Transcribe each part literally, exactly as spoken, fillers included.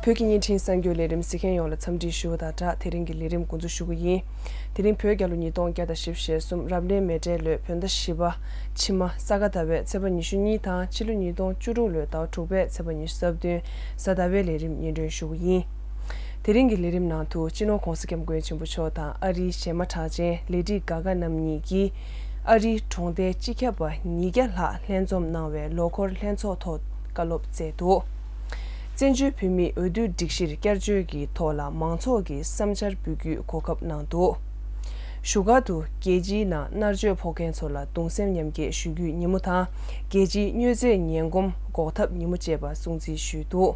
བོད་ཀྱི་བརྙན་འཕྲིན་གསར་འགྱུར་ལས་རིམ་གཟིགས་མཁན་ཡོངས་ལ་འཚམས་འདྲི་ཞུ་བ་དང་སྦྲགས། དེ་རིང་གི་ལས་རིམ་འགོ་འཛུགས་ཞུ་གི་ཡིན། དེ་རིང་བོད་རྒྱལ་ལོ་ཉིས་སྟོང་བརྒྱ་དང་བཞི་བཅུ་ཞེ་གསུམ་རབ་གནས་མེ་སྤྲེལ་ལོའི་བོད་ཟླ་བཞི་པ་ཕྱི་མ་ས་ག་ཟླ་བའི་ཚེས་པ་ཉི་ཤུ་གཉིས་དང་ཕྱི་ལོ་ཉིས་སྟོང་བཅུ་དྲུག་ལོའི་ཟླ་བ་དྲུག་པའི་ཚེས་པ་ཉི་ཤུ་རྩ་བདུན་གཟའ་ཟླ་བའི་ལས་རིམ་སྙན་སྒྲོན་ཞུ་གི་ཡིན། དེ་རིང་གི་ལས་རིམ་ནང་དུ་སྤྱི་ནོར་༧གོང་ས་༧སྐྱབས་མགོན་ཆེན་པོ་མཆོག་དང་ཨ་རིའི་གཞས་མ་གྲགས་ཅན་ལེ་ཌི་གྷ་གྷ་རྣམ་གཉིས་ཀྱིས་ཨ་རིའི་གྲོང་སྡེ་སྤྱི་ཁྱབ་པ་ཉིས་བརྒྱ་ལྷག་ལྷན་འཛོམས་གནང་བའི་ལོ་འཁོར་ལྷན་ཚོགས་ཐོག་བཀའ་སློབ་སྩལ་འདུག། བཙན་བྱོལ་བོད་མིའི་འོས་བསྡུའི་སྒྲིག་གཞིར་བསྐྱར་བཅོས་ཀྱི་ཐོག་ལ་མང་ཚོགས་ཀྱིས་བསམ་འཆར་འབུལ་རྒྱུའི་གོ་སྐབས་གནང་འདུག། བཞུགས་སྒར་དུ་རྒྱལ་སྤྱིའི་ནང་མནར་གཅོད་ཕོག་མཁན་ཚོ་ལ་གདུང་སེམས་མཉམ་སྐྱེད་ཞུ་རྒྱུའི་ཉིན་མོ་དང་རྒྱལ་སྤྱིའི་མྱོས་རྫས་ངན་གོམས་འགོག་ཐབས་ཉིན་མོ་བཅས་པ་སྲུང་བརྩི་ཞུས་འདུག།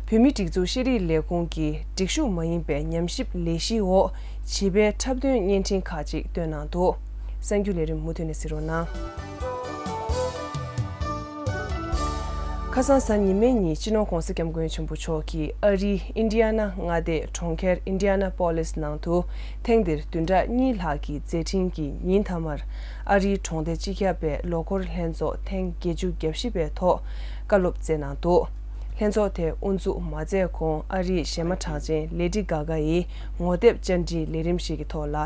བོད་མིའི་སྒྲིག་འཛུགས་ཤེས་རིག་ལས་ཁུངས་ཀྱི་སྒྲིག་ཞུགས་མ་ཡིན་པའི་ཉམས་ཞིབ་ལས་གཞིའི་འོག་བྱིས་པའི་འཁྲབ་སྟོན་བརྙན་འཕྲིན་ཁག་ཅིག་བཏོན་གནང་འདུག། གསར་འགྱུར་ལས་རིམ་མུ་མཐུད་ནས་གཟིགས་རོགས་གནང་། ཁ་སང་གཟའ་ཉི་མའི་ཉིན་སྤྱི་ནོར་༧གོང་ས་༧སྐྱབས་མགོན་ཆེན་པོ་མཆོག་གིས་ཨ་རིའི་ཨིན་ཌི་ཡ་ན་མངའ་སྡེའི་གྲོང་ཁྱེར་ཨིན་ཌི་ཡ་ན་པོ་ལིས་ནང་དུ་ཐེངས་འདིར་བདུན་ཕྲག་གཉིས་ལྷག་གི་མཛད་འཕྲིན་གྱི་ཉིན་མཐའ་མར་ཨ་རིའི་གྲོང་སྡེ་སྤྱི་ཁྱབ་པའི་ལོ་འཁོར་ལྷན་ཚོགས་ཐེངས་བརྒྱད་ཅུ་གྱ་བཞི་པའི་ཐོག་བཀའ་སློབ་སྩལ་གནང་འདུག། ལྷན་ཚོགས་དེ་དབུ་འཛུགས་མ་མཛད་གོང་ཨ་རིའི་གཞས་མ་གྲགས་ཅན་ལེ་ཌི་གྷ་གྷ་ཡིས་ངོ་དེབ་བཅར་འདྲིའི་ལས་རིམ་ཞིག་གི་ཐོག་ལ་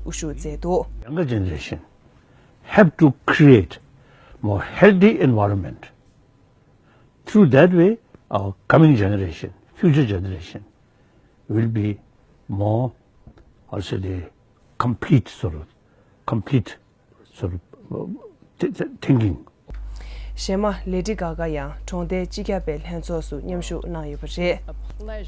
དབུ་བཞུགས་མཛད་འདུག། Younger generation have to create more healthy environment. Through that way, our coming generation, future generation will be more, also the complete sort of, complete sort of uh, th- th- thinking. གཞས་མ་ལེ་ཌི་གྷ་གྷ་ཡང་གྲོང་སྡེ་སྤྱི་ཁྱབ་པའི་ལྷན་ཚོགས་སུ་མཉམ་ཞུགས་གནང་ཡོད་པ་རེད།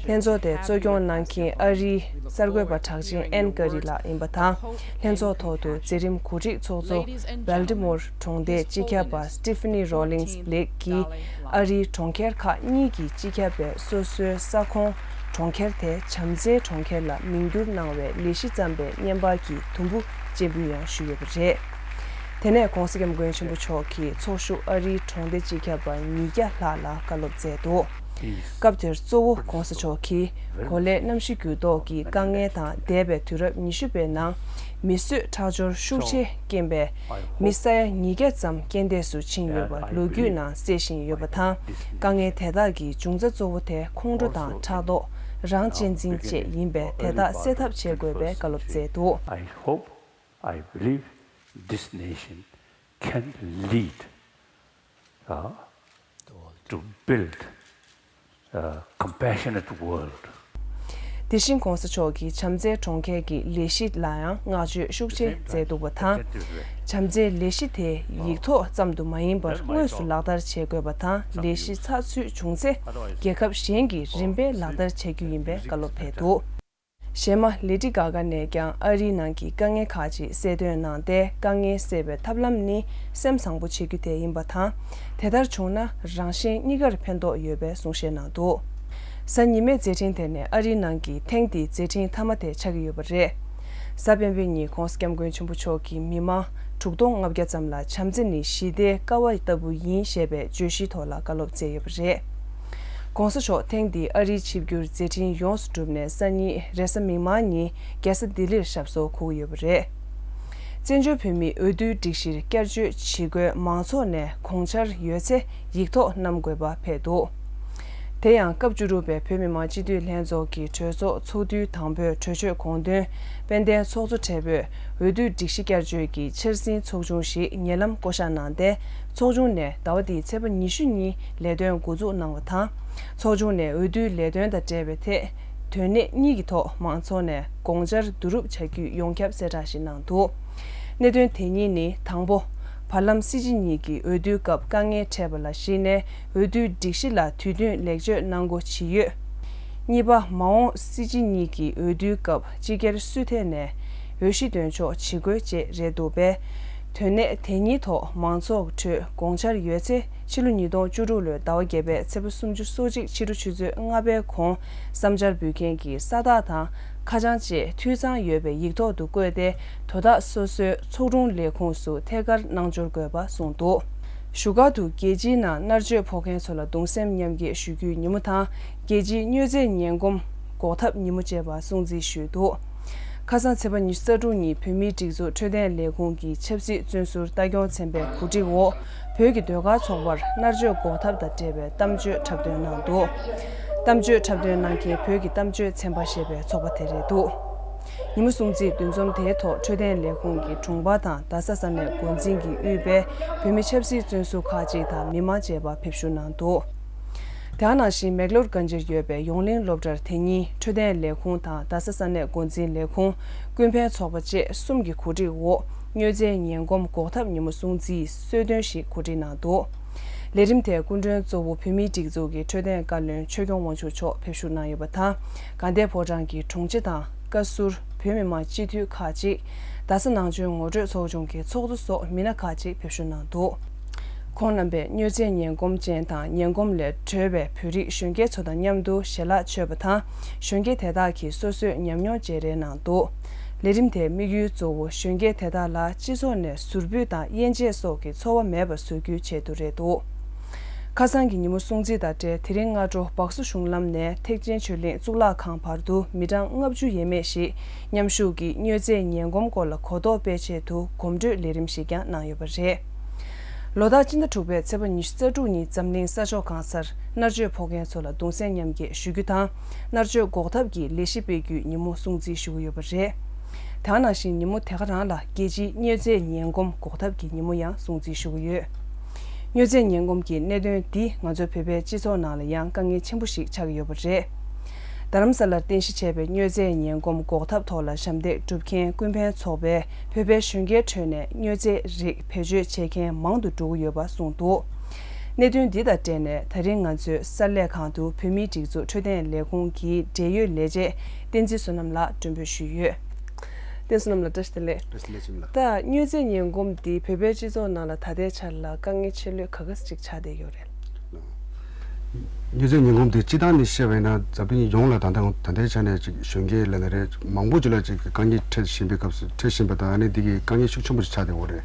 ལྷན་ཚོགས་དེ་གཙོ་སྐྱོང་གནང་མཁན་ཨ་རིའི་གསར་འགོད་པ་གྲགས་ཅན་ཨན་ཀ་རི་ལགས་ཡིན་པ་དང་། ལྷན་ཚོགས་ཐོག་ཏུ་མཛད་རིམ་གོ་སྒྲིག་ཚོགས་གཙོ་བལ་ཏི་མོར་གྲོང་སྡེའི་སྤྱི་ཁྱབ་པ་སི་ཊི་ཕ་ནི་རོ་ལིང་སི་བྷི་ལེག་གིས་ཨ་རིའི་གྲོང་ཁྱེར་ཁག་གཉིས་ཀྱི་སྤྱི་ཁྱབ་པས་སོ་སོའི་ས་ཁོངས་གྲོང་ཁྱེར་དེ་བྱམས་བརྩེའི་གྲོང་ཁྱེར་ལ་མིང་བསྒྱུར་གནང་བའི་ལས་གཞི་བརྩམས་པའི་བརྙན་པར་གྱི་དུམ་བུ་སྤྱན་འབུལ་ཡང་ཞུས་ཡོད་པ་རེད། དེ་ནས་༧གོང་ས་༧སྐྱབས་མགོན་ཆེན་པོ་མཆོག་གིས་ཚོགས་ཞུགས་ཨ་རིའི་གྲོང་སྡེ་སྤྱི་ཁྱབ་པ་ཉིས་བརྒྱ་ལྷག་ལ་བཀའ་སློབ་སྩལ་འདུག། སྐབས་དེར་གཙོ་བོ་༧གོང་ས་མཆོག་གིས་གོ་ལའི་གནམ་གཤིས་འགྱུར་ལྡོག་གི་དཀའ་ངལ་དང་འདས་པའི་དུས་རབས་ཉི་ཤུ་པའི་ནང་མི་གསོད་ཁྲག་སྦྱོར་ཤུགས་ཆེ་རྐྱེན་པས་མི་ས་ཡ་ཉིས་བརྒྱ་ཙམ་རྐྱེན་འདས་སུ་ཕྱིན་ཡོད་པ་ལོ་རྒྱུས་ནང་གསལ་བཞིན་ཡོད་པ་དང་། དཀའ་ངལ་དེ་དག་གི་འབྱུང་རྩ་གཙོ་བོ་དེ་ཁོང་ཁྲོ་དང་ཕྲག་དོག་རང་གཅེས་འཛིན་བཅས་ཡིན་པས་དེ་དག་སེལ་ཐབས་བྱེད་དགོས་པའི་བཀའ་སློབ་སྩལ་འདུག། I hope, I believe this nation can lead uh, to build a compassionate world. དེ་བཞིན་༧གོང་ས་མཆོག་གིས་བྱམས་བརྩེའི་གྲོང་ཁྱེར་གྱི་ལས་གཞི་ལ་ཡང་བསྔགས་བརྗོད་ཤུགས་ཆེ་མཛད་འདུག་པ་དང་། བྱམས་བརྩེའི་ལས་གཞི་དེ་ཡིག་ཐོག་ཙམ་དུ་མ་ཡིན་པར་དངོས་སུ་ལག་བསྟར་བྱེད་དགོས་པ་དང་། ལས་གཞི་ཚགས་ཚུད་བྱུང་ཚེ་རྒྱལ་ཁབ་གཞན་གྱིས་རིམ་པས་ལག་བསྟར་བྱ་རྒྱུ་ཡིན་པའི་བཀའ་སློབ་ཕེབས་འདུག། གཞས་མ་ལེ་ཌི་གྷ་གྷ་ནས་ཀྱང་ཨ་རིའི་ནང་གི་དཀའ་ངལ་ཁག་ཅིག་གསལ་སྟོན་གནང་སྟེ། དཀའ་ངལ་སེལ་བའི་ཐབས་ལམ་ནི་སེམས་བཟང་པོ་བྱེད་རྒྱུ་དེ་ཡིན་པ་དང་། དེ་ལྟར་བྱུང་ན་རང་གཞན་གཉིས་ཀར་ཕན་ཐོགས་ཡོད་པའི་གསུང་བཤད་གནང་འདུག། གཟའ་ཉི་མའི་མཛད་འཕྲིན་དེ་ནི་ཨ་རིའི་ནང་གི་ཐེངས་འདིའི་མཛད་འཕྲིན་མཐའ་མ་དེ་ཆགས་ཀྱི་ཡོད་པ་རེད། གཟའ་སྤེན་པའི་ཉིན་༧གོང་ས་༧སྐྱབས་མགོན་ཆེན་པོ་མཆོག་གིས་མི་མང་དྲུག་སྟོང་ལྔ་བརྒྱ་ཙམ་ལ་བྱམས་བརྩེ་ནི་ཞི་བདེའི་ཀ་བ་ལྟ་བུ་ཡིན་ཞེས་པའི་བརྗོད་གཞིའི་ཐོག་ལ་བཀའ་སློབ་སྩལ་ཡོད་པ་རེད། ༧གོང་ས་མཆོག་ཐེངས་འདིའི་ཨ་རིའི་ཆིབས་བསྒྱུར་མཛད་འཕྲིན་ཡོངས་སུ་གྲུབ་ནས་སང་ཉིན་རེས་གཟའ་མིག་དམར་ཉིན་རྒྱལ་ས་ལྡི་ལིར་ཞབས་སོར་འཁོད་ཀྱི་ཡོད་པ་རེད། བཙན་བྱོལ་བོད་མིའི་འོས་བསྡུའི་སྒྲིག་གཞིར་བསྐྱར་བཅོས་བྱེད་དགོས་མང་ཚོགས་ནས་དགོངས་འཆར་ཡོད་ཚེ་ཡིག་ཐོག་བསྣམས་དགོས་པ་ཕེབས་འདུག། དེ་ཡང་སྐབས་བཅུ་དྲུག་པའི་བོད་མི་མང་སྤྱི་འཐུས་ལྷན་ཚོགས་ཀྱི་གྲོས་ཚོགས་ཚོགས་དུས་དང་པོའི་གྲོས་ཆོད་དགོངས་དོན་དཔལ་ལྡན་ཚོགས་གཙོ་མཁན་པོས་འོས་བསྡུའི་སྒྲིག་གཞི་བསྐྱར་བཅོས་ཀྱི་འཆར་ཟིན་ཚོགས་ཆུང་ཞིག་ཉེ་ལམ་བསྐོ་གཞག་གནང་སྟེ། ཚོགས་ཆུང་ནས་ཟླ་བ་འདིའི་ཚེས་པ་ཉི་ཤུ་ཉིན་ལས་དོན་འགོ་འཛུགས་གནང་བ་དང་། ཚོགས་ཆུང་ནས་འོས་བསྡུའི་ལས་དོན་དང་འབྲེལ་བའི་ཐད། དོན་གནད་གཉིས་ཀྱི་ཐོག་མང་ཚོགས་ནས་དགོངས་འཆར་བསྡུ་རུབ་བྱ་རྒྱུའི་ཡོངས་ཁྱབ་གསལ་བསྒྲགས་ཤིག་གནང་འདུག། གནད་དོན་དེ་གཉིས་ནི། དང་པོ། བར་ལམ་སྲིད་སྤྱི་གཉིས་ཀྱི་འོས་བསྡུའི་སྐབས་དཀའ་ངལ་འཕྲད་པ་ལ་གཞིགས་ནས། འོས་བསྡུའི་སྒྲིག་གཞི་ལ་དུས་བསྟུན་ལེགས་བཅོས་གནང་སྒོ་ཇི་ཡོད། གཉིས་པ། མ་འོངས་སྲིད་སྤྱི་གཉིས་ཀྱི་འོས་བསྡུའི་སྐབས་སྤྱི་སྒེར་སུའི་ཐད་ནས་འོས་གཞི་འདོན་ཆོག་ཇི་དགོས་བཅས་རེད་འདུག་པས། དོན་གནད་དེ་གཉིས་ཐོག་མང་ཚོགས་ཁྲོད་དགོངས་འཆར་ཡོད་ཚེ། ཕྱི་ལོ་ཉིས་སྟོང་བཅུ་དྲུག་ལོའི་ཟླ་བ་བརྒྱད་པའི་ཚེས་པ་སུམ་ཅུ་སོ་གཅིག་ཕྱི་དྲོ་ཆུ་ཚོད་ལྔ་པའི་གོང་བསམ་འཆར་འབུལ་མཁན་གྱི་ས་རྟགས་དང་ཁ་བྱང་བཅས་འཐུས་ཚང་ཡོད་པའི་ཡིག་ཐོག་ཏུ་བཀོད་དེ། དོ་བདག་སོ་སོའི་ཚོགས་དྲུང་ལས་ཁུངས་སུ་ཐད་ཀར་གནང་འབྱོར་དགོས་པ་གསུངས་འདུག། བཞུགས་སྒར་དུ་རྒྱལ་སྤྱིའི་ནང་མནར་གཅོད་ཕོག་མཁན་ཚོ་ལ་གདུང་སེམས་མཉམ་སྐྱེད་ཞུ་རྒྱུའི་ཉིན་མོ་དང་། རྒྱལ་སྤྱིའི་མྱོས་རྫས་ངན་གོམས་འགོག་ཐབས་ཉིན་མོ་བཅས་པ་སྲུང་བརྩི་ཞུས་འདུག། ཁ་སང་ཚེས་པ་ཉི་ཤུ་རྩ་དྲུག་ཉིན་བོད་མིའི་སྒྲིག་འཛུགས་འཕྲོད་བསྟེན་ལས་ཁུངས་ཀྱི་ཆབ་སྲིད་བཙོན་ཟུར་རྟ་སྐྱོང་ཚན་པའི་གོ་སྒྲིག་འོག་བོད་ཀྱི་ཟློས་གར་ཚོགས་པར་མནར་གཅོད་འགོག་ཐབས་དང་འབྲེལ་བའི་གཏམ་བརྗོད་འཁྲབ་སྟོན་གནང་འདུག། གཏམ་བརྗོད་འཁྲབ་སྟོན་གནང་མཁན་བོད་ཀྱི་གཏམ་བརྗོད་ཚན་པ་ཞེས་པའི་ཚོགས་པ་དེ་རེད་འདུག་ཉིན་མོ་སྲུང་བརྩིའི་འདུ་འཛོམས་དེའི་ཐོག་འཕྲོད་བསྟེན་ལས་ཁུངས་ཀྱི་དྲུང་འཕར་དང་རྡ་ས་ས་གནས་འགོ་འཛིན་གྱིས་དབུས་པའི་བོད་མི་ཆབ་སྲིད་བཙོན་ཟུར་ཁག་ཅིག་དང་མི་མང་བཅས་པ་ཕེབས་བཞུགས་གནང་འདུག་དེ་ག་ནང་བཞིན་མེག་ལོར་གྷན་ཇིར་ཡོད་པའི་ཡོངས་གླིང་སློབ་གྲྭར་དེ་ཉིན་འཕྲོད་བསྟེན་ལས་ཁུངས་དང་རྡ་ས་ས་གནས་འགོ་འཛིན་ལས་ཁུངས་ཀུན་ཕན་ཚོགས་པ་བཅས་གསུམ་གྱི་གོ་སྒྲིག་འོག་མྱོས་རྫས་ངན་གོམས་འགོག་ཐབས་ཉིན་མོ་སྲུང་བརྩིའི་གསོལ་སྟོན་ཞིག་གོ་སྒྲིག་གནང་འདུག་ལས་རིམ་དེའི་སྐུ་མགྲོན་གཙོ་བོ་བོད་མིའི་སྒྲིག་འཛུགས་ཀྱི་འཕྲོད་བསྟེན་བཀའ་བློན་ཆོས་སྐྱོང་དབང་ཕྱུག་མཆོག་ཕེབས་བཞུགས་གནང་ཡོད་པ་དང་། དགའ་ལྡན་ཕོ་བྲང་གི་དྲུང་ཆེ་དང་བཀའ་ཟུར་བོད་མི་མང་སྤྱི་འཐུས་ཁག་ཅིག་རྡ་ས་ནང་ཆོས་ངོ་སྤྲོད་ཚོགས་ཆུང་གི་ཚོགས་གཙོ་སོགས་མི་སྣ་ཁག་ཅིག་ཕེབས་བཞུགས་གནང་འདུག་ཁོང་རྣམ་པས་མྱོས་རྫས་ངན་གོམས་ཅན་དང་ངན་གོམས་ལས་གྲོལ་བའི་བོད་རིགས་གཞོན་སྐྱེས་ཚོ་དང་མཉམ་དུ་ཞལ་ལག་མཆོད་པ་དང་། གཞོན་སྐྱེས་དེ་དག་གིས་སོ་སོའི་ཉམས་མྱོང་བརྗེ་རེས་གནང་འདུག་ལས་རིམ་དེའི་དམིགས་ཡུལ་གཙོ་བོ་གཞོན་སྐྱེས་དེ་དག་ལ་སྤྱི་ཚོགས་ནས་ཟུར་ཕུད་དང་དབྱེ་འབྱེད་སོགས་ཀྱི་ཚོར་བ་མེད་པ་བཟོ་རྒྱུའི་ཆེད་དུ་རེད་འདུག་ཁ་སང་གི་ཉིན་མོ་སྲུང་བརྩི་དང་འབྲེལ་དེ་རིང་སྔ་དྲོ་སྦག་སོ་གཞུང་ལམ་ནས་ཐེག་ཆེན་ཆོས་གླིང་གཙུག་ལག་ཁང་བར་དུ་མི་གྲངས་ལྔ་བཅུ་ཡས་མས་ཤིག་མཉམ་ཞུགས་ཀྱིས་མྱོས་རྫས་ངན་གོམས་སྐོར་ལ་གོ་རྟོགས་སྤེལ་ཆེད་དུ་གོམ་བགྲོད་ལས་རིམ་ཞིག་ཀྱང་གནང་ཡོད་པ་རེད། ལོ་ལྟར་སྤྱི་ཟླ་དྲུག་པའི་ཚེས་པ་ཉི་ཤུ་རྩ་དྲུག་ཉིན་འཛམ་གླིང་ས་ཕྱོགས་གང་སར་མནར་གཅོད་ཕོག་མཁན་ཚོ་ལ་གདུང་སེམས་མཉམ་སྐྱེད་ཞུ་རྒྱུ་དང་། མནར་གཅོད་འགོག་ཐབས་ཀྱི་ལས་གཞི་སྤེལ་རྒྱུའི་ཉིན་མོ་སྲུང་བརྩི་ཞུ་གི་ཡོད་པ་རེད། དེ་ག་ནང་བཞིན་ཉིན་མོ་དེ་ག་རང་ལ་རྒྱལ་སྤྱིའི་མྱོས་རྫས་ངན་གོམས་འགོག་ཐབས་ཀྱི་ཉིན་མོ་ཡང་སྲུང་བརྩི་ཞུ་གི་ཡོད། མྱོས་རྫས་ངན་གོམས་ཀྱི་གནད་དོན་འདི་ང་ཚོའི་བོད་པའི་སྤྱི་ཚོགས་ནང་ལ་ཡང་དཀའ་ངལ་ཆེན་པོ་ཞིག་ཆགས་ཀྱི་ཡོད་པ་རེད། རྡ་རམ་ས་ལར་རྟེན་གཞི་བྱས་པའི་མྱོས་རྫས་ངན་གོམས་འགོག་ཐབས་ཐོག་ལ་ཞབས་འདེགས་སྒྲུབ་མཁན་ཀུན་ཕན་ཚོགས་པས་བོད་པའི་གཞོན་སྐྱེས་ཁྲོད་ནས་མྱོས་རྫས་རིགས་བེད་སྤྱོད་བྱེད་མཁན་མང་དུ་འགྲོ་གི་ཡོད་པ་གསུངས་འདུག་གནད་དོན་འདི་དང་འབྲེལ་ནས་ད་རིང་ང་ཚོའི་གསར་ལས་ཁང་དུ་བོད་མིའི་སྒྲིག་འཛུགས་འཕྲོད་བསྟེན་ལས་ཁུངས་ཀྱི་འབྲེལ་ཡོད་ལས་བྱེད་བསྟན་འཛིན་བསོད་ནམས་ལགས་མགྲོན་འབོད་ཞུས་ཡོད། བསྟན་བསོད་ནམས་ལགས་བཀྲ་ཤིས་བདེ་ལེགས། བཀྲ་ཤིས་བདེ་ལེགས་ཆེན་མོ་ལགས། ད་མྱོས་རྫས་ངན་གོམས་འདི་བོད་པའི་སྤྱི་ཚོགས་ནང་ལ་ད་ལྟའི་ཆར་ལ་དཀའ་ངལ་ཆེ་ལོས་ག་ག་ཅིག་ཆགས་བསྡད་ཡོད་རེད། མྱོས་རྫས་ངན་གོམས་དེ་སྤྱིར་བཏང་ནས་བཤད་པ་ཡིན་ན་འཛམ་གླིང་ཡོངས་ལ་ད་ལྟ་ད་ལྟའི་ཆ་ནས་ཅིག་གཞོན་སྐྱེས་ལབ་ན་རེད། མང་པོ་ཅིག་ལ་ཅིག་དཀའ་ངལ་འཕྲད་བཞིན་པའི་སྐབས་སུ་འཕྲད་བཞིན་པ་དང་། ཨ་ནི་འདི་གི་དཀའ་ངལ་ཤུགས་ཆེན་པོ་ཞིག་ཆགས་བསྡད་ཡོད་རེད།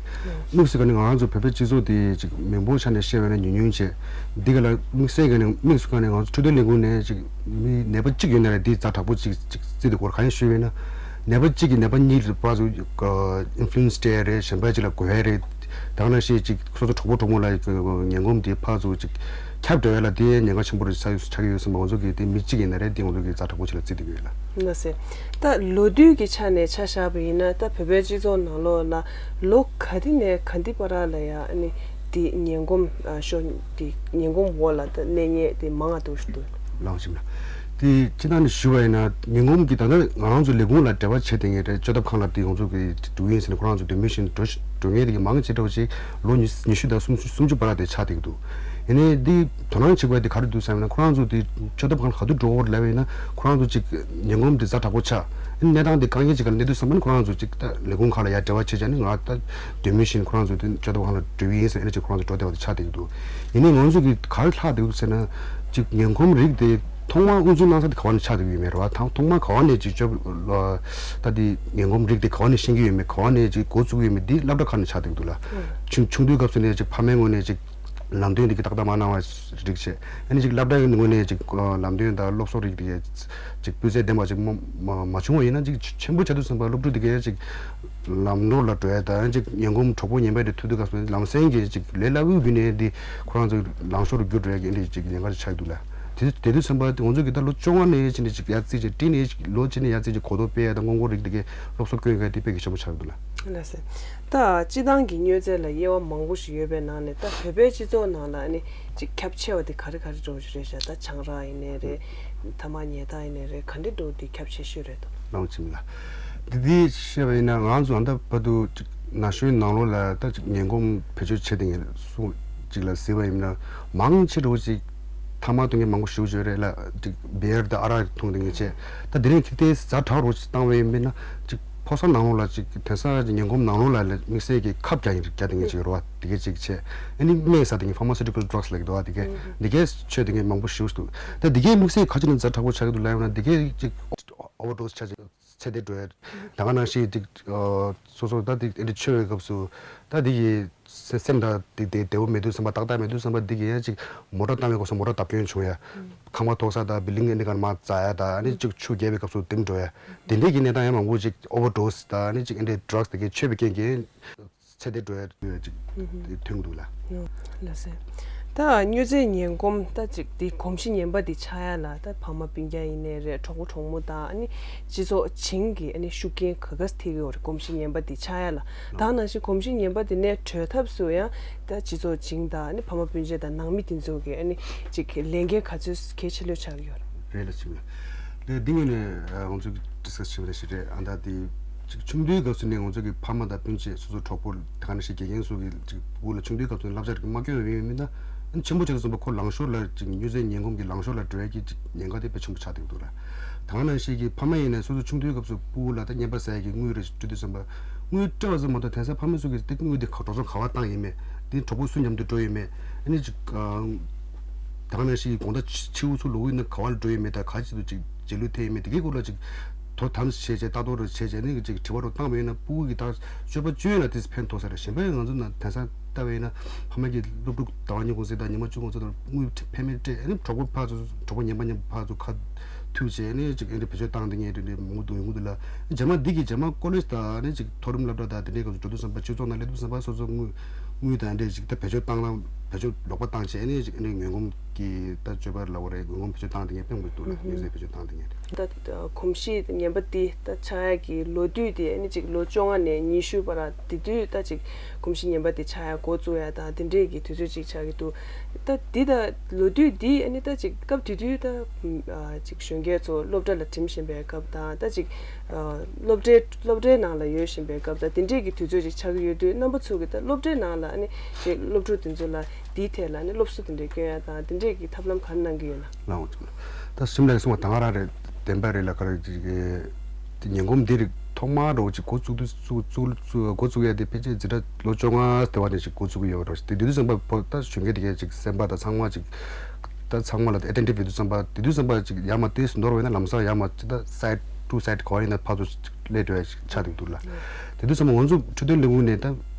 དམིགས་སུ་བཀར་ནས་ང་རང་ཚོ་བོད་པའི་སྤྱི་ཚོགས་དེ་ཅིག་མི་འབོར་ཆ་ནས་བཤད་པ་ཡིན་ན་ཉུང་ཉུང་བྱས། འདི་ག་ལ་དམིགས་བསལ་ག་ནས་དམིགས་སུ་བཀར་ནས་ང་ཚོ་འཕྲོད་བསྟེན་ལས་ཁུངས་ནས་ཅིག་མི་ནད་པ་གཅིག་ཡོད་ན་རེད། འདི་ཛ་དྲག་པོ་ཅིག་ཅིག་བརྩིས་ཏེ་སྐོར་ག་རེ་ཞུས་པ་ཡིན་ན། ནད་པ་གཅིག་གིས་ནད་པ་གཉིས་ལ་ཕར་ཚུར་ཨིན་ཕུ་ལུ་ཨེན་སི་སྤྲད་རེད། གཞན་པ་གཅིག་ལ་འགོས་རེད། དེ་ག་ནང་བཞིན་ཅིག་སོ་སོ་གྲོགས་པོ་གྲོགས་མོ་ལ་ངན་གོམས་དེ་ཕར་ཚུར་ཅིག་ཁྱབ་འགྲོ་ཡ་ལ་དེ་ཉེན་ཁ་ཆེན་པོ་རེད་ཆགས་ཆགས་ཀྱི་ཡོད་ཟེར་ན། ང་ཚོ་གི་དེ་མི་གཅིག་ཡིན་ན་རེད། དེ་ང་ཚོ་གི་ཛ་དྲག་པོ་ཅིག་ལ་བརྩི་བསྡད་ཀྱི་ཡོད་ལ། ལགས་སེ། ད་ལོ་དུས་ཀྱི་ཆ་ནས་ཆ་བཞག་པ་ཡིན་ན། ད་བོད་པའི་སྤྱི་ཚོགས་ནང་ལོགས་ལ་ལོ་ག་དུས་ནས་ག་དུས་བར་ལ་ཡ་ཨ་ནི་དེ་ངན་གོམས་ཤོར། དེ་ངན་གོམས་འོག་ལ་ད་གནས་མཁན་དེ་མང་ང་འདུག་འདུག་ལགས་སེ། དེ་སྤྱིར་བཏང་ནས་ཞུ་བ་ཡིན་ན། ངན་གོམས་ཀྱི་ད་ལྟ་ང་རང་ཚོ་ལས་ཁུངས་ལ་འབྲེལ་བ་བྱེད་བསྡད་མཁན་རེད། བཅའ་ཐབ་ཁང་ལ་དེ་ང་ཚོ་གི་འགྲོ་གི་ཡིན་ཟེར་ནས་ཁོ་རང་ཚོ་འགྲོ་མུས་བཞིན་འགྲོ་འགྲོ་མཁན་དེ་གི་མང་ཆེ་འདྲ་བོ་ཞིག་ལོ་ཉི་ཉི་ཤུ་དང་སུམ་ཅུ་སུམ་ཅུ་བར་ལ་དེ་ཆགས་བསྡད་ཀྱི་འདུག་ཡིན་ནའི་འདི་དོ་སྣང་བྱེད་དགོས་དེ་ག་རེ་འདུག་ཟེར་ན། ཁོ་རང་ཚོ་དེ་བཅའ་ཐབ་ཁང་ལ་ག་དུས་འགྲོ་དགོས་རེད་ལབ་པ་ཡིན་ན། ཁོ་རང་ཚོ་ཅིག་ངན་གོམས་དེ་ཛ་དྲག་པོ་ཆགས། གནས་སྟངས་དེ་དཀའ་ངལ་ཅིག་ག་ལ་གནས་དུས་ཙམ་པ་ནི་ཁོ་རང་ཚོ་ཅིག་ད་ལས་ཁུངས་ཁག་ལ་ཡར་འབྲེལ་བ་བྱེད་བྱས་ནས། ང་ད་འགྲོ་མུས་བཞིན་ཁོ་རང་ཚོ་དེ་བཅའ་ཐབ་ཁང་ལ་འགྲོ་གི་ཡིན་ཟེར་ཨ་ནི་ཅིག་ཁོ་རང་ཚོ་འགྲོ་བསྡད་པ་དེ་ཆགས་བསྡད་ཀྱི་འདུག་ཡིན་ནའི་ང་ཚོ་གི་ག་རེ་ལྷག་བསྡད་ཀྱི་འདུག་ཟེར་ན། ཅིག་ངན་གོམས་རིགས་དེ་ཐོག་མར་དབུ་འཛུགས་གནང་ས་དེ་ག་བ་ནས་ཆགས་བསྡད་ཀྱི་ཡོད་མེད་རེད་བ། ཐང་ཐོག་མར་ག་བ་ནས་ཅིག་ཅོ་ད་དེ་ངན་གོམས་རིགས་དེ་ག་བ་ནས་ཤེས་ཀྱི་ཡོད་མེད། ག་བ་ནས་ཅིག་འགོ་བཙུགས་ཀྱི་ཡོད་མེད་འདི་སློབ་གྲྭ་ཁག་ནས་ཆགས་བསྡད་ཀྱི་འདུག་ལ། ཆུང་ཆུང་དུས་སྐབས་སུ་ནས་ཅིག་ཕ་མའི་ངོས་ནས་ཅིག་ལམ་སྟོན་འདི་གི་ཏག་ཏག་མ་གནང་བ་རིགས་བྱས། ཨ་ནི་ཅིག་སློབ་གྲྭའི་ངོས་ནས་ཅིག་ལམ་སྟོན་དང་སློབ་གསོ་རིགས་དེ་གའི་ཅིག་སྤུས་ཚད་ལྡན་པ་ཅིག་མ་མ་བྱུང་བ་ཡིན་ན། ཅིག་ཆེན་པོ་ཆགས་དུས་ཙམ་པ་སློབ་ཕྲུག་དེ་གའི་ཅིག་ལམ་ནོར་ལ་འགྲོ་ཡ་དང་། ཅིག་ངན་གོམས་གྲོགས་པོ་ངན་པ་དེ་ཐུག་དུས་སྐབས་སུ་ལམ་སེང་གི་ཅིག་ལས་སླ་བོའི་བརྒྱུད་ནས་འདི་ཁོ་རང་ཚོ་ལང་ཤོར་རུ་འགྱུར་འགྲོ་ཡ་གི་འདི་ཅིག་ཉེན་ཁ་ཆགས་འདུག་ལ། དེ་དེ་དུས་ཙམ་པ་ང་ཚོ་གི་ད་ལོ་བཅོ་ལྔ་ནས་ཕྱིན་ནས་ཅིག་ཡར་བརྩིས་བྱས། བརྩིས་ནས་ཅིག་ལོ་གཅིག་ནས་ཡར་བརྩིས་བྱས་གོ་རྟོགས་སྤེལ་ཡ་དང་སྔོན་འགོག་རིགས་དེ་གའི་སློབ་གསོ་སྐྱོན་ཡ་དེ་དཔེ་གལ་ཆེན་པོ་ཆགས་འདུག་ལ། ལགས་སེ། ད་སྤྱི་བཏང་གི་མྱོས་རྫས་ལ་དབྱེ་བ་མང་པོ་ཞིག་ཡོད་པའི་ནང་ནས། ད་བོད་པའི་སྤྱི་ཚོགས་ནང་ལ་ཨ་ནི་ཅིག་ཁྱབ་ཆེ་བ་དེ་ག་རེ་ག་རེ་འདྲ་བོ་ཞིག་རེད་ཤག་ད་ཆང་རག་ཡིན་ནའི་རེད། ཐ་མག་ཉལ་ཐ་ཡིན་ནའི་རེད། ག་འདྲ་འདྲ་བོ་དེ་ཁྱབ་ཆེ་ཤོས་རེད་དམ། ལགས་སེ། འདི་འདི་བཤད་པ་ཡིན་ན། ང་ཚོ་ད་ལྟ་བར་དུ་ཅིག་ན་གཞོན་ནང་ལོགས་ལ་ད་ཅིག་ངན་གོམས་བེད་སྤྱོད་བྱེད་བསྡད་མཁན་སུ་ཅིག་ལ་གཟིགས་པ་ཡིན་ན། མང་ཆེ་འདྲ་བོ་ཅིག་ཐ་མག་འཐུང་མཁན་མང་པོ་ཞེ་པོ་ཅིག་རེད་ལ། ཅིག་བི་ཡར་དང་ཨ་རག་འཐུང་བསྡད་མཁན་བྱས། ད་དེ་རིང་ཁྱེད་དེ་ཛ་དྲག་རུ་བཏང་བ་ཡིན་པས་ན། ཅིག་ཕོ་གསར་ནང་ལོགས་ལ་ཅིག་དེང་སང་ངན་གོམས་ནང་ལོགས་ལ་དམིགས་བསལ་གྱི་ཁབ་རྒྱག་ཡིན་རྒྱག་བསྡད་མཁན་ཅིག་ཡོད་རེད་བ། དེ་གས་ཅིག་བྱས། ཨ་ནི་སྨན་ཟ་བསྡད་མཁན་pharmaceutical drugs ལབ་ཀྱི་འདུག་བ། དེ་གས་དེ་གས་མཆོད་བསྡད་མཁན་མང་པོ་ཞེ་པོ་ཅིག་འདུག་ད་དེ་གས་དམིགས་བསལ་ག་ཅིག་ནས་ཛ་དྲག་པོ་ཆགས་ཀྱི་འདུག་ལབ་ཡོང་ན། དེ་གས་ཅིག་ཨོ་ཝར་ཌོ་སི་ཆགས་ཅིག་ཚད་དེ་འགྲོ་ཡ། ད་ག་ནང་བཞིན་ཅིག་ཨ་སོ་སོ་ད་དེ་འདི་འདྲ་མཆོད་པའི་སྐབས་སུ་ད་དེ་གི་སེམས་དང་དེ་དེ་བདེ་བོ་མེད་དུས་ཙམ་པ། ཏག་ཏག་མེད་དུས་ཙམ་པ། འདི་གི་ཡང་ཅིག་མོ་ཊ་བཏང་བའི་སྐབས་སུ་མོ་ཊ་བརྡབ་སྐྱོན་བྱུང་ཡ། ཁང་པ་ཐོག་ས་དང་བིལ་ཌིང་འདི་གར་མར་འཛེག་ཡ་དང་། ཨ་ནི་ཅིག་ཆུ་རྒྱས་པའི་སྐབས་སུ་དེ་འགྲོ་ཡ། དེ་འདྲའི་གི་གནས་སྟངས་ཡང་མང་པོ་ཅིག་ཨོ་ཝར་ཌོ་སི་དང་། ཨ་ནི་ཅིག་འདི་འདྲའི་ཌྲག་སི་དེ་གའི་མཆོད་པའི་རྐྱེན་གྱིས་ཚད་དེ་འགྲོ་ཡ་ཅིག་ཐོན་འདུག་ལ། ལགས་སེ། ད་མྱོས་རྫས་ངན་གོམས་ད་ཅིག་འདི་གོམས་གཤིས་ངན་པ་འདི་ཆགས་ཡ་ལ། ད་ཕ་མ་སྤུན་ཀྱག་ཡིན་ནའི་རེད། གྲོགས་པོ་གྲོགས་མོ་དང་ཨ་ནི་སྤྱི་ཚོགས་བྱིངས་ཀྱི་ཨ་ནི་ཤུགས་རྐྱེན་ག་ག་ཐེབས་ཀྱི་ཡོད་རེད། གོམས་གཤིས་ངན་པ་འདི་ཆགས་ཡ་ལ། ད་ནང་བཞིན་གོམས་གཤིས་ངན་པ་འདི་ནས་གྲོལ་ཐབས་སུ་ཡང་ད་སྤྱི་ཚོགས་བྱིངས་དང་ཨ་ནི་ཕ་མ་སྤུན་མཆེད་དང་ནང་མི་དེ་ཚོ་གི་ཨ་ནི་ཅིག་ལས་འགན་ག་ཚོད་གལ་ཆེ་ལོས་ཆགས་ཀྱི་ཡོད་རེད། རེད་ལ་ཆིག་ལ། ལས་འདི་ངོས་ནས་ང་ཚོ་གི་ཌི་སི་ཀ་སི་བྱེད་པ་ཞིག་རེད། ཨ་ད་དེ་ཅིག་ཆུང་དུས་སྐབས་སུ་ནས་ང་ཚོ་གི་ཕ་མ་དང་སྤུན་མཆེད་སོ་སོ་གྲོགས་པོ་དེ་ག་ནང་བཞིན་དགེ་རྒན་སོགས་ཀྱི་ཅིག་སྦུག་ལ་ཆུང་དུས་སྐབས་སུ་ནས་བསླབ་བྱ་རིགས་མ་བསྐྱོན་པའི་མི་མིན་ན། ཨ་ནི་ཆེན་པོ་ཆགས་དུས་ཙམ་པ་ཁོ་ལང་ཤོར་ལ་ཅིག་མྱོས་རྫས་ངན་གོམས་ཀྱི་ལང་ཤོར་ལ་འགྲོ་ཡ་གི་ཅིག་ཉེན་ཁ་དེ་དཔེ་ཆེན་པོ་ཆགས་བསྡད་འདུག་ལ། དེ་ག་ནང་བཞིན་གྱི་ཕ་མ་ཡིན་ནས་སོ་སོ་ཆུང་དུས་སྐབས་སུ་སྦུག་ལ་ད་རྔན་པ་ཟ་ཡ་གི་དངུལ་རེ་སྤྲོད་དུས་ཙམ་པ། དངུལ་སྤྲད་པ་ཙམ་མ་གཏོགས་དེང་སང་ཕ་མ་ཚོ་གིས་དེ་དངུལ་དེ་ག་འགྲོ་སོང་ག་པར་བཏང་ཡིན་མེད། དེ་གྲོགས་པོ་སུ་མཉམ་དུ་འགྲོ་ཡིན་མེད། ཨ་ནི་ཅིག་ཨ། ད་ག་ནང་བཞིན་གྱི་དགོང་དག་ཕྱི་ཕྱི་དབུགས་ཚུར་ལོག་ཡིན་ན་ག་པར་འགྲོ་ཡིན་མེད། ད་ག་ཅིག་ཏུ་ཅིག་རྗེས་ལུས་ཐེབས་ཡིན་མེད། དེ་གའི་སྐོར་ལ་ཅིག་དོ་དམ་བྱས་བྱས་ལྟ་རྟོག་རེ་བྱས་བྱས་ནས་ཅིག་དྲི་བ་རུ་བཏང་བ་ཡིན་ན། སྤུ་གུ་གིས་ད་སྤྱོད་པ་སྤྱོད་ཡོད་ན་དེ་ཕན་ཐོགས་ས་རེད། གཞན་པ་ང་ཚོ་ན་དེང་སང་ལྟ་བ་ཡིན་ན་ཕ་མ་གིས་སློབ་ཕྲུག་ཟླ་བ་གཉིས་གུང་ཚིགས་དང་ཉི་མ་བཅུ་གུང་ཚིགས་དང་དངུལ་ཕན་མེད་སྤྲད། ཨ་ནི་གྲོགས་པོ་ཕར་ཚུར་གྲོགས་པོ་ངན་པ་ངན་པ་ཕར་ཚུར་ཁ་མཐུད་བྱས་ནས་ཅིག་ཨེ་འདྲ་བེད་སྤྱོད་བཏང་བསྡད་མཁན་རེ་རེ་མང་པོ་འདུག་ཡོང་གི་འདུག་ལ། རྗེས་མ་འདི་གི་རྗེས་མ་ཀོ་ལེཇ་དང་ཨ་ནི་ཅིག་མཐོ་རིམ་སློབ་གྲྭ་དང་དེ་འདྲའི་སྐབས་སུ་འགྲོ་དུས་ཙམ་པ་སྤྱི་ཚོགས་ནང་སླེབས་དུས་ཙམ་པ་སོ་སོ་དངུལ་དངུལ་དང་འདྲ་ཅིག་ད་བེད་སྤྱོད་བཏང་ན་བེད་སྤྱོད་ལོག་པ་བཏང་བྱས་ཨ་ནི་ཅིག་ཨ་ནི་ངན་གོམས་ཀྱི་ད་སྤྱོད་པ་ལབ་དགོས་རེད། ངན་གོམས་བེད་སྤྱོད་བཏང་བསྡད་མཁན་དཔེ་མང་པོ་འདུག་ལ། མྱོས་རྫས་བེད་སྤྱོད་བཏང་བསྡད་མཁན་རེད། ད་གོམས་གཤིས་ངན་པ་འདི་ད་ཆགས་ཡ་གི་ལོ་དུས་དེ་ཨ་ནི་ཅིག་ལོ་བཅོ་ལྔ་ནས་ཉི་ཤུ་བར་དེ་དུས་ད་ཅིག་གོམས་གཤིས་ངན་པ་དེ་ཆགས་ཡ་འགོ་བཙུགས་ཡ་དང་དེ་འདྲས་ཀྱི་དུས་ཚོད་ཅིག་ཆགས་ཀྱི་འདུག་ད་འདི་ད་ལོ་དུས་འདི་ཨ་ནི་ད་ཅིག་སྐབས་དེ་དུས་ད་ཨ་ཅིག་གཞོན་སྐྱེས་ཚོ་སློབ་གྲྭ་ལ་འགྲིམ་བཞིན་པའི་སྐབས་དང་ད་ཅིག་ཨ་སློབ་གྲྭའི་སློབ་གྲྭའི་ནང་ལ་ཡོད་བཞིན་པའི་སྐབས་དང་དེ་འདྲས་ཀྱི་དུས་ཚོད་ཅིག་ཆགས་ཀྱི་ཡོད་དུས། རྣམ་པ་ཚོ་གིས་ད་སློབ་གྲྭའི་ནང་ལ་ཨ་ནི་ཅིག་སློབ་ཕྲུག་དེ་ཚོ་ལ་འདིའི་ཐད་ལ་ཨ་ནི་སློབ་གསོ་དེ་འདྲས་སྐྱོན་ཡ་དང་དེ་འདྲས་ཀྱི་ཐབས་ལམ་ག་རེ་གནང་གི་ཡོད་ན། ལའང་ད་ཤིམ་ལའི་གསུངས་པ་དང་རང་རེད། བདེན་པ་རེད་ལ། ག་རེ་ཅིག་གི་དེ་ངན་གོམས་འདི་རིགས་ཐོག་མར་འགྲོ་ཅིག་འགོ་བཙུགས་དུས་བཙུགས་བཙུགས་བཙུགས་འགོ་བཙུགས་ཡ་དེ་ཕལ་ཆེར་འཛིན་གྲྭ་ལོ་བཅོ་ལྔ་དེ་བ་ནས་ཅིག་འགོ་བཙུགས་ཀྱི་ཡོད་རེད། དེ་དུས་ཙམ་པ་ཕོ་ད་གཞོན་སྐྱེས་དེ་གས་ཅིག་སེམས་པ་དང་ཚང་མ་ཅིག་ད་ཚང་མ་ལ་ཨེ་ཊེན་ཊིབ་ཡོད་དུས་ཙམ་པ། དེ་དུས་ཙམ་པ་ཅིག་ཡར་མར་ཏོག་ཙམ་འདོར་བ་ཡིན་ན་ལམ་སང་ཡར་མར་ཅིག་ད་སའིཌ་ཊུ་སའིཌ་ག་བ་ཡིན་ན་ཕར་ཚུར་ཅིག་སླེབས་འགྲོ་ཡ་ཅིག་ཆགས་འདུག་འདུག་ལ། དེ་དུས་ཙམ་པ་ང་ཚོ་འཕྲོད་བསྟེན་ལས་ཁུངས་ནས་ད་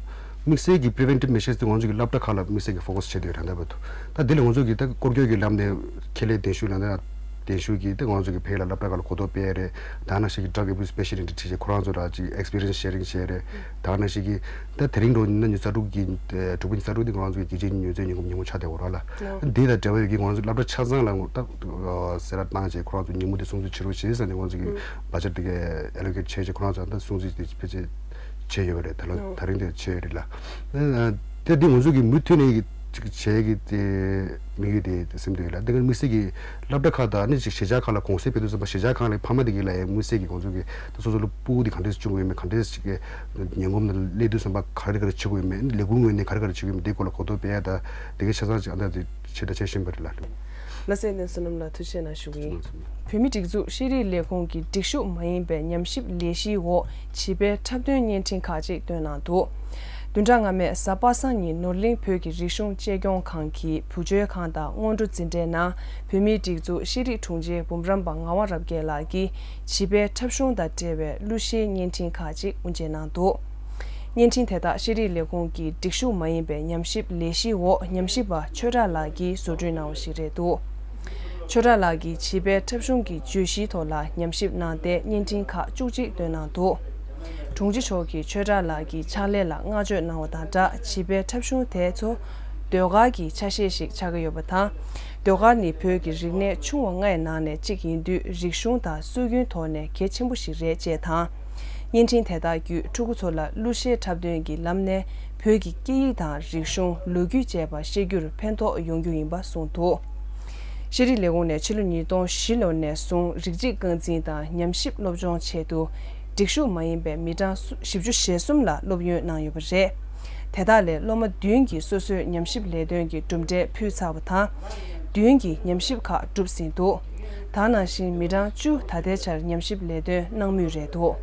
དམིགས་བསལ་གྱི་པི་རི་ཝེན་ཊིབ་མེ་ཞར་སི་དེ་ང་ཚོ་གི་སློབ་གྲྭ་ཁག་ལ་དམིགས་བསལ་གྱི་ཕོ་ཁ་སི་བྱས་བསྡད་ཡོད་རེད། ད་བར་དུ་ད་དེ་ལ་ང་ཚོ་གི་ད་སྐོར་སྐྱོད་ཀྱི་ལམ་ནས་ཁེ་ལས་གདན་ཞུ་ལ་ནས་གདན་ཞུ་གིས་ད་ང་ཚོ་གི་ཕ་གི་ལ་སློབ་གྲྭ་ཁག་ལ་གོ་རྟོགས་སྤེལ་ཡ་རེད། ད་ནང་བཞིན་གྱི་ཌྲག་ཨེ་བིའུ་སི་སི་པེ་ཤལ་ལི་སི་ཊི་ཁྲིད་བྱས་ཁོ་རང་ཚོ་ལ་ཅིག་ཨེག་སི་པི་རི་ཡན་སི་ཤེ་རིང་བྱས་རེད། ད་ནང་བཞིན་གྱི་ད་དེ་རིང་འགྲོ་ཉིན་ཉི་ཤུ་རྩ་དྲུག་གི་དྲུག་པ་ཉི་ཤུ་རྩ་དྲུག་དེ་ང་རང་ཚོ་གི་རྒྱལ་སྤྱིའི་མྱོས་རྫས་ངན་གོམས་ཉིན་མོ་ཆགས་བསྡད་ཡོད་རེད་ལ། འདི་དང་འབྲེལ་བ་ཡོད་ཀྱི་ང་རང་ཚོ་སློབ་གྲྭ་ཆ་ཚང་ལ་ད་གསལ་བསྒྲགས་བཏང་བྱས་ཁོ་རང་ཚོ་ཉིན་མོ་དེ་སྲུང་བརྩི་བྱེད་རོགས་བྱེད་ཟེར་ནས་ང་ཚོ་གི་བ་ཇེཊ་དེ་གའི་ཨེ་ལོ་ཀེཊ་བྱས་བྱས་ཁོ་རང་ཚོ་ད་སྲུང་བརྩི་དེ་ཕལ་ཆེར་བྱས་ཡོད་པ་རེད། ད་ལོ་ད་རིང་དེ་བྱས་ཡོད་རེད་ལ། ད་འདི་ང་ཚོ་གི་མུ་མཐུད་ནས་ཅིག་བྱས་ཀྱི་དེ་དམིགས་ཡུལ་དེ་སེམས་དུ་ཡོད་ལ། འདི་ག་དམིགས་བསལ་གྱི་སློབ་གྲྭ་ཁག་དང་ནི་ཅིག་གཞིས་ཆགས་ཁག་ལ་གུང་སེང་སྤེལ་དུས་ཙམ་པ་གཞིས་ཆགས་ཁག་ལ་ཕ་མ་དེ་གི་ལ་ཡང་དམིགས་བསལ་གྱི་ཁོང་ཚོ་གི་ད་སོ་སོ་ལ་སྤུ་གུ་དེ་ག་འདྲས་བྱུང་ཡོད་མེད། ག་འདྲས་ཅིག་གི་ཉེན་གོམས་ནང་སླེབས་དུས་ཙམ་པ་ག་རེ་ག་རེ་བྱེད་དགོས་ཡོད་མེད། ལས་ཁུངས་ངོས་ནས་ག་རེ་ག་རེ་བྱེད་དགོས་ཡོད་མེད། དེ་སྐོར་ལ་གོ་རྟོགས་སྤེལ་ཡ་ད་དེ་གའི་ཆ་ཚང་ཅིག་ཨ་ད་དེ་བྱེད་ད་བྱེད་བཞིན་པ་རེད་ལ། ལགས་སེ། བསོད་ནམས་བསོད་ནམས་ལགས་ཐུགས་རྗེ་གནང་ཞུ་གི་ཡིན། བོད་མིའི་སྒྲིག་འཛུགས་ཤེས་རིག་ལས་ཁུངས་ཀྱི་སྒྲིག་ཞུགས་མ་ཡིན་པའི་ཉམས་ཞིབ་ལས་གཞིའི་འོག་བྱིས་པའི་འཁྲབ་སྟོན་བརྙན་འཕྲིན་ཁག་ཅིག་བཏོན་གནང་འདུག་བདུན་ཕྲག་སྔ་མའི་གཟའ་པ་སངས་ཉིན་ནོར་གླིང་བོད་ཀྱི་རིག་གཞུང་གཅེས་སྐྱོང་ཁང་གི་བུ་བཅོལ་ཁང་དང་སྔོན་འགྲོ་འཛིན་གྲྭའི་ནང་བོད་མིའི་སྒྲིག་འཛུགས་ཤེས་རིག་དྲུང་ཆེ་འབུམ་རམས་པ་ངག་དབང་རབ་རྒྱས་ལགས་ཀྱིས་བྱིས་པའི་འཁྲབ་གཞུང་དང་འབྲེལ་བའི་གླུ་གཞས་བརྙན་འཕྲིན་ཁག་ཅིག་དབུ་འབྱེད་གནང་འདུག་བརྙན་འཕྲིན་དེ་དག་ཤེས་རིག་ལས་ཁུངས་ཀྱི་སྒྲིག་ཞུགས་མ་ཡིན་པའི་ཉམས་ཞིབ་ལས་གཞིའི་འོག་ཉམས་ཞིབ་པ་ཆོས་གྲགས་ལགས་ཀྱིས་བཟོ་སྐྲུན་གནང་བ་ཞིག་རེད་འདུག་ཆོས་གྲགས་ལགས་ཀྱིས་བྱིས་པའི་འཁྲབ་གཞུང་གི་བརྗོད་གཞིའི་ཐོག་ལ་ཉམས་ཞིབ་གནང་སྟེ་བརྙན་འཕྲིན་ཁག་བཅུ་གཅིག་བཏོན་གནང་འདུག་དྲུང་ཆེ་མཆོག་གིས་ཆོས་གྲགས་ལགས་ཀྱི་ཕྱག་ལས་ལ་བསྔགས་བརྗོད་གནང་བ་དང་སྦྲགས། བྱིས་པའི་འཁྲབ་གཞུང་དེ་ཚོ་ཟློས་གར་གྱི་ཆ་ཤས་ཤིག་ཆགས་ཀྱི་ཡོད་པ་དང་། ཟློས་གར་ནི་བོད་ཀྱི་རིག་གནས་ཆུང་བ་ལྔའི་ནང་ནས་གཅིག་ཡིན་དུས། རིག་གཞུང་དང་སྲོལ་རྒྱུན་ཐོག་ནས་གལ་ཆེན་པོ་ཞིག་རེད་ཅེས་དང་། བརྙན་འཕྲིན་དེ་དག་བརྒྱུད་ཕྲུ་གུ་ཚོ་ལ་གླུ་གཞས་འཁྲབ་སྟོན་གྱི་ལམ་ནས་བོད་ཀྱི་སྐད་ཡིག་དང་རིག་གཞུང་། ལོ་རྒྱུས་བཅས་པ་ཤེས་རྒྱུར་ཕན་ཐོགས་ཡོང་རྒྱུ་ཡིན་པ་གསུངས་འདུག་ཤེས་རིག་ལས་ཁུངས་ནས་ཕྱི་ལོ་ཉིས་སྟོང་བཞི་ལོ་ནས་བཟུང་རིགས་གཅིག་རྐང་འཛིན་དང་ཉམས་ཞིབ་སློབ་སྦྱོང་ཆེད་དུ་སྒྲིག་ཞུགས་མ་ཡིན་པའི་མི་གྲངས་བཞི་བཅུ་ཞེ་གསུམ་ལ་སློབ་ཡོན་གནང་ཡོད་པ་རེད། དེ་དག་ལས་སློབ་མ་བདུན་གྱིས་སོ་སོའི་ཉམས་ཞིབ་ལས་དོན་གྱི་གྲུབ་འབྲས་ཕུལ་ཚར་བ་དང་། བདུན་གྱིས་ཉམས་ཞིབ་ཁག་གྲུབ་ཟིན་འདུག་ད་ནང་བཞིན་མི་གྲངས་བཅུ་ད་ལྟའི་ཆར་ཉམས་ཞིབ་ལས་དོན་གནང་མུས་རེད་འདུག་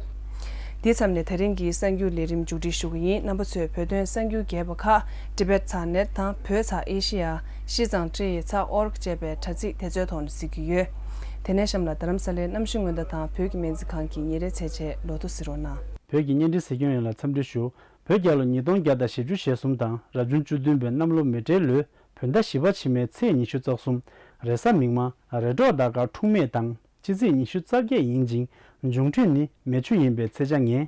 དེའི་མཚམས་ནས་ད་རིང་གི་གསར་འགྱུར་ལས་རིམ་མཇུག་སྒྲིལ་ཞུ་གི་ཡིན། རྣམ་པ་ཚོས་བོད་དོན་གསར་འགྱུར་རྒྱས་པ་ཁག Tibet Thar Net དང་བོད་ཚ་ཨེ་ཤི་ཡ། ཤིས་ཙང་ཀྲི་ཡི་ཚ་ཨོར་ཅེས་པའི་དྲ་ཚིགས་དེ་ཚོའི་ཐོག་ནས་གཟིགས་ཀྱི་ཡོད། དེ་ནས་གཤམ་ལ་རྡ་རམ་ས་ལའི་གནམ་གཤིས་སྔོན་བརྡ་དང་བོད་ཀྱི་སྨན་རྩིས་ཁང་གི་ཉིན་རེའི་ཚེས་ཆའི་ལོ་ཐོ་གཟིགས་རོགས་གནང་། བོད་ཀྱི་བརྙན་འཕྲིན་གཟིགས་སྐྱོང་ཡོངས་ལ་འཚམས་འདྲི་ཞུ། བོད་རྒྱལ་ལོ་ཉིས་སྟོང་བརྒྱ་དང་བཞི་བཅུ་ཞེ་གསུམ་དང་རབ་བྱུང་བཅུ་བདུན་པའི་གནམ་ལོ་མེ་སྤྲེལ་ལོའི་བོད་ཟླ་བཞི་པ་ཕྱི་མའི་ཚེས་ཉི་ཤུ་རྩ་གསུམ། རེས་གཟའ་མིག་དམར། རེས་གྲོགས་ཟླ་སྐར་འཁྲུགས་མེད་དང་། སྤྱི་ཚེས་ཉི་ཤུ་རྩ་བརྒྱད་ཡིན་ཅིང་། འབྱུང་འཕྲོད་ནི་མེ་ཆུ་ཡིན་པས་ཚེས་ཆ་ངན།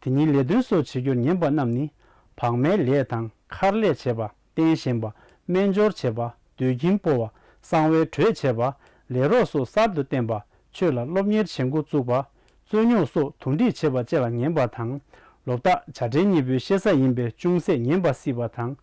དེ་ཉིན་ལས་དོན་སོགས་བྱེད་རྒྱུར་ཉན་པ་རྣམས་ནི། བག་མའི་ལས་དང་མཁར་ལས་བྱེད་པ། རྟེན་བཞེངས་པ། སྨན་སྦྱོར་བྱེད་པ། སྡོད་ཁྱིམ་སྤོ་བ། གསང་བའི་གྲོས་བྱེད་པ། ལས་རོགས་སོགས་གསར་དུ་བསྟེན་པ། ཆོས་ལ་སློབ་གཉེར་བྱེད་འགོ་བཙུགས་པ། རྩོད་རྙོག་སོགས་དུམ་སྒྲིག་བྱེད་པ་བཅས་ལ་ཉན་པ་དང་། ལོ་རྟགས་བྱ་སྤྲེལ་གཉིས་པོའི་ཤེས་ས་ཡིན་པས་ཅུང་ཟད་ཉན་པ་སྲིད་པ་དང་།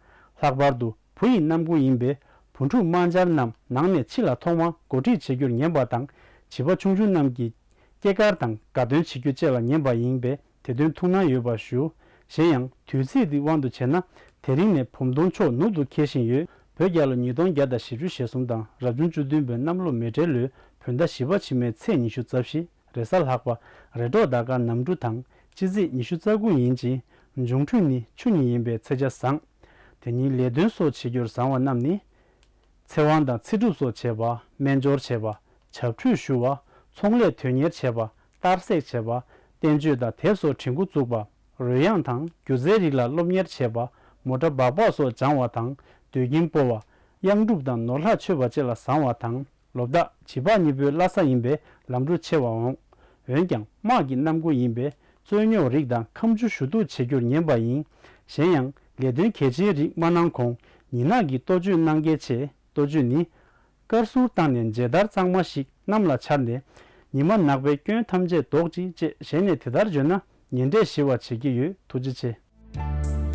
ལྷག་པར་དུ་བུ་ཡི་རྣམ་ཀུན་ཡིན་པས་བུ་ཕྲུག་དམར་འབྱར་རྣམས་ནང་ནས་ཕྱི་ལ་ཐོག་མར་འགོ་ཁྲིད་བྱེད་རྒྱུར་ཉན་པ་དང་། བྱིས་པ་ཆུང་ཆུང་རྣམས་ཀྱི་སྐྱེས་སྐར་དང་དགའ་སྟོན་བྱེད་རྒྱུ་བཅས་ལ་ཉན་པ་ཡིན་པས་དེ་དོན་ཐུགས་སྣང་ཡོད་པར་ཞུ། གཞན་ཡང་དུས་ཚིགས་འདི་དབང་དུ་བྱས་ན་དེ་རིང་ནས་བུམ་སྟོང་ཕྱོགས་ནུབ་ཏུ་འཁེལ་བཞིན་ཡོད། བོད་རྒྱལ་ལོ་ཉིས་སྟོང་བརྒྱ་དང་བཞི་བཅུ་ཞེ་གསུམ་དང་རབ་བྱུང་བཅུ་བདུན་པའི་གནམ་ལོ་མེ་བྲེ་ལོའི་བོད་ཟླ་བཞི་པ་ཕྱི་མའི་ཚེས་ཉི་ཤུ་རྩ་བཞི། རེས་གཟའ་ལྷག་པ། རེས་འགྲོགས་ཟླ་སྐར་ནམ་གྲུ་དང་སྤྱི་ཚེས་ཉི་ཤུ་རྩ་དགུ་ཡིན་ཅིང་། འབྱུང་འཕྲོད་ནི་ཆུ་ཉིད་ཡིན་པས་ཚེས་ཆ་བཟང་། དེ་ཉིན་ལས་དོན་སོགས་བྱེད་རྒྱུར་བཟང་བ་རྣམས་ནི། ཚེ་དབང་དང་ཚེ་སྒྲུབ་སོགས་བྱེད་པ། སྨན་སྦྱོར་བྱེད་པ། བྱབས་ཁྲུས་ཞུ་བ། ཚོང་ལས་དོན་གཉེར་བྱེད་པ། གཏར་སྲེག་བྱེད་པ། བསྟན་བཅོས་དང་དེབ་སོགས་འབྲི་འགོ་བཙུགས་པ། རོལ་དབྱངས་དང་སྒྱུ་རྩལ་རིགས་ལ་སློབ་གཉེར་བྱེད་པ། མོ་ཊ་སྦག་སྦག་སོགས་སྦྱང་བ་དང་སྡོད་ཁྱིམ་སྤོ་བ། གཡང་སྒྲུབ་དང་ནོར་ལྷག་མཆོད་པ་བཅས་ལ་བཟང་བ་དང་། ལོ་རྟགས་བྱི་ཕག་གཉིས་པོའི་བླ་གཟའ་ཡིན་པས་ལམ་འགྲོ་ཆེ་བ་འོང་། འོན་ཀྱང་དམག་གི་རྣམ་ཀུན་ཡིན་པས་རྩོད་རྙོག་རིགས་དང་ཁ་མཆུ་ཞུ་གཏུག་བྱེད་རྒྱུར་ཉན་པ་ཡིན། གཞན་ཡང་ལས་དོན་གལ་ཆེན་རིགས་མ་གནང་གོང་ཉིན་ནག་གི་གཏོ་བཅོས་གནང་གལ་ཆེ། གཏོ་བཅོས་ནི། དཀར་གསུར་བཏང་ནས་མཇལ་དར་གཙང་མ་ཞིག་གནམ་ལ་འཕྱར་ནས། ཉི་མ་ནག་པའི་སྐྱོན་ཐམས་ཅད་ཟློག་ཅིག་ཅེས་ཞལ་ནས་དེ་ལྟར་བརྗོད་ན་ཉེ་འབྲས་ཞི་བར་བྱེད་ཀྱི་ཡོད། ཐུགས་རྗེ་ཆེ།